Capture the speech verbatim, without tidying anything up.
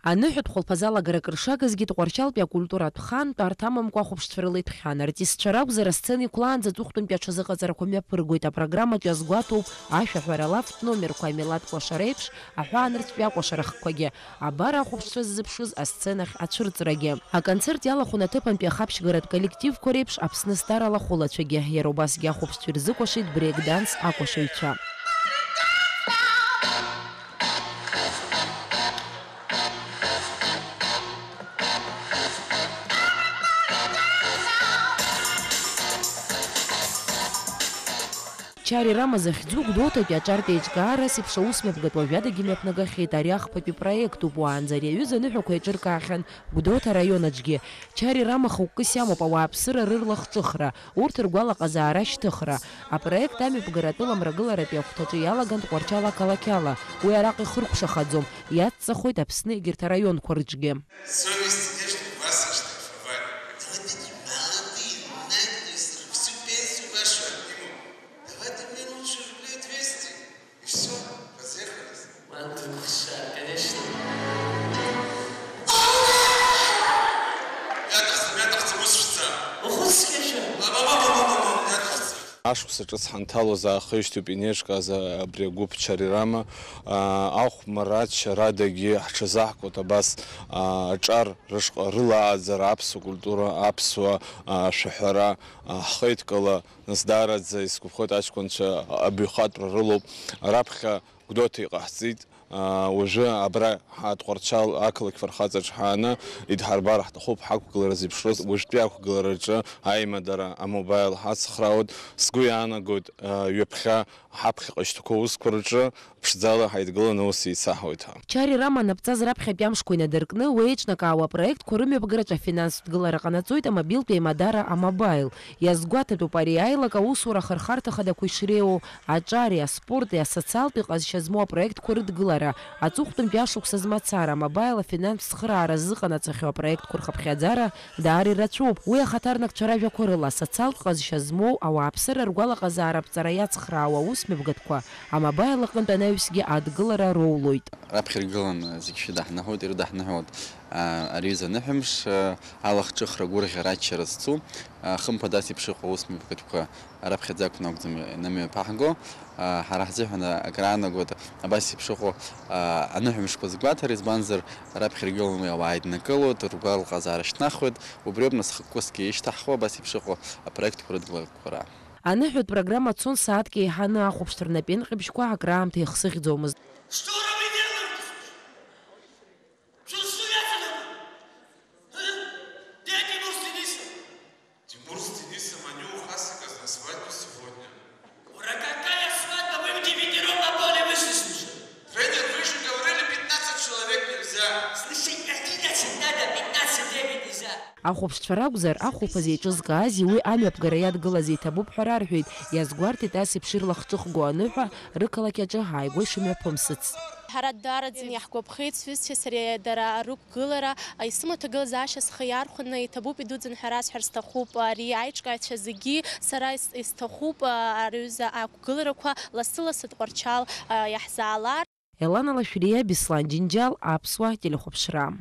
Аныҳәатә хәылԥазы алагара акыр шагызгьы Тҟәарчалтәи акультуратә хан тәарҭа амамкәа ахәаԥшцәа рыла иҭәхьан. Артистцәа ракәзар, асцена иқәлаанӡа аҵыхәтәантәи аҽазыҟаҵарақәа мҩаԥыргоит. Апрограммаҿ иазгәаҭоуп ашәаҳәара алафтә номерқәа, амилаҭ кәашара еиԥш, аҳәаанырцәтәи акәашарахқәагьы. Абар ахәаԥшцәа ззыԥшыз асценахь ацәырҵрагьы. Аконцерт иалахәын аҭыԥантәи ахаԥшьгаратә коллективқәа реиԥш Аԥсны Стар алахәылацәагьы. Иара убасгьы ахәаԥшцәа ирзыкәашеит брейк-данс акәашаҩцәа. Чари Рама захьӡу Гәдоуҭатәи аҿартә еиҿкаара ас еиԥш аусмҩаԥгатә уажәадагьы мҩаԥнагахьеит. Ари ахԥатәи проектуп. Уаанӡа ари аҩыза аныҳәақәа еиҿыркаахьан Гәдоуҭа араион аҿгьы. Чари Рама хықәкыс иамоуп ауааԥсыра рырлахҿыхра, урҭ ргәалаҟазаара ашьҭыхра. Апроект амҩаԥгара атәыламрагыларатәи ахәҭаҿы иалаган Тҟәарчал ақалақь ала. Уи араҟа ихыркәшахаӡом, иацҵахоит Аԥсны егьырҭ араионқәа рҿгьы. Совесть есть у вас оштрафовать. Да вот эти молодые, наглые, всю пенсию вашу отнимут. Давайте мне лучше рублей двести, и всё, разъехались. Уан дыгәхшаа, конечно. Мҩаҭахӡам, мҩаҭахӡам, ус шәца. Ухәыцхьашәа. Ба, ба, ба, мҩаҭахӡам. Ашықәса ҿыц ҳанҭалоз аахижьҭоуп инеиҿкааз абри агәыԥ Чари Рама, аа, ахәмарра аччарадагьы ҳҽазаҳкуеит абас, аа, аҿар рышҟа рылааӡара, аԥсуа культура, аԥсуа, аа, шәаҳәара, аа, ҳхеидкыла, нас даараӡа исгәаԥхоит аҷкәынцәа абаҩхатәра рылоуп, раԥхьа Гәдоуҭа иҟаҳҵеит, аа, уажәы абра ҳа Тҟәарчал ақалақь фырхаҵаҿ ҳааны идҳарбар ҳҭахуп ҳақәгылара зеиԥшроз, уажәтәи ақәгылараҿы аимадара амобаил ҳацхраауеит. Сгәы иаанагоит, аа, ҩаԥхьа ҳаԥхьаҟа ишьҭақәоу аусқәа рҿы ԥшӡала ҳаидгыланы ус еицаҳауеит ҳәа. Чари Рама анапҵаз раԥхьатәи амшқәа инадыркны, уи еиҿнакаауа апроектқәа рымҩаԥгараҿы афинанстә дгылара ҟанаҵоит амобилтә еимадара амобаил. Иазгәаҭатәуп ари аилак аусура ахырхарҭа хадақәа ишреиуоу, аҿари, аспорти, асоциалтәи ҟазшьа змоу апроектқәа рыдгылара. Аҵыхәтәантәи ашықәса змацара, амобаил афинанстә цхыраара ззыҟанаҵахьоу апроектқәа рхыԥхьаӡара даара ирацәоуп. Уи ахаҭарнакцәа ражәақәа рыла, асоциалтә ҟазшьа змоу, ауааԥсыра ргәалаҟазаара аԥҵара иацхраауа аусмҩаԥгатәқәа амобаил аҟынтә анаҩсгьы адгылара роулоит. Раԥхьа иргыланы зегь шәыдаҳныҳәоит, ирыдаҳныҳәалоит, аа, ари аҩыза аныҳәамш, аа, алахҿыхра, агәырӷьара, аччара зцу, аа, хымԥада ас еиԥш иҟоу аусмҩаԥгатәқәа раԥхьаӡа акәны акәӡам инымҩаԥаҳго. Аа, ҳара ҳзыҳәан акраанагоит абас еиԥш иҟоу, аа, аныҳәамшқәа згәаҭара, избанзар, раԥхьа иргыланы уи ауаа иднакылоит, ргәалаҟазаара шьҭнахуеит, убриоуп нас хықәкысгьы ишьҭаҳхуа абас еиԥш иҟоу апроектқәа рыдгыларақәа. Аныҳәатә программа цон сааҭк еиҳаны, ахәаԥшцәа рнапеинҟьабжьқәа акраамҭа ихсыӷьӡомызт. Что вы делаете? Что случается? А? Где Тимур с Денисом? Тимур с Денисом, они у Хасика на свадьбе сегодня. Ура, какая свадьба? Вы вдевятером на поле вышли, слушай. Тренер, вы же говорили, пятнадцать человек нельзя. Слушай, одиннадцать надо, пятнадцать девять нельзя. Ахәаԥшцәа ракәзар, ахәылԥаз еиҿызкаази уи амҩаԥгара иадгылази иҭабуп ҳәа рарҳәеит, иазгәарҭеит ас еиԥш ирлахҿыхго аныҳәа рықалақь аҿы ааигәа ишымҩаԥымсыц. Ҳара даараӡаны иаҳгәаԥхеит, сҩызцәеи сареи дара рықәгылара, исымоу аҭагылазаашьа схы иархәаны, иҭабуп идуӡӡан ҳәа расҳәар сҭахуп, ари аиҿкааҩцәа зегьы сара ис-, исҭахуп, ари аҩыза ақәгыларақәа лассы-лассы Тҟәарчал иаҳзаалар. Елана Лашәриа, Беслан Џьынџьал, Аԥсуа телехәаԥшра.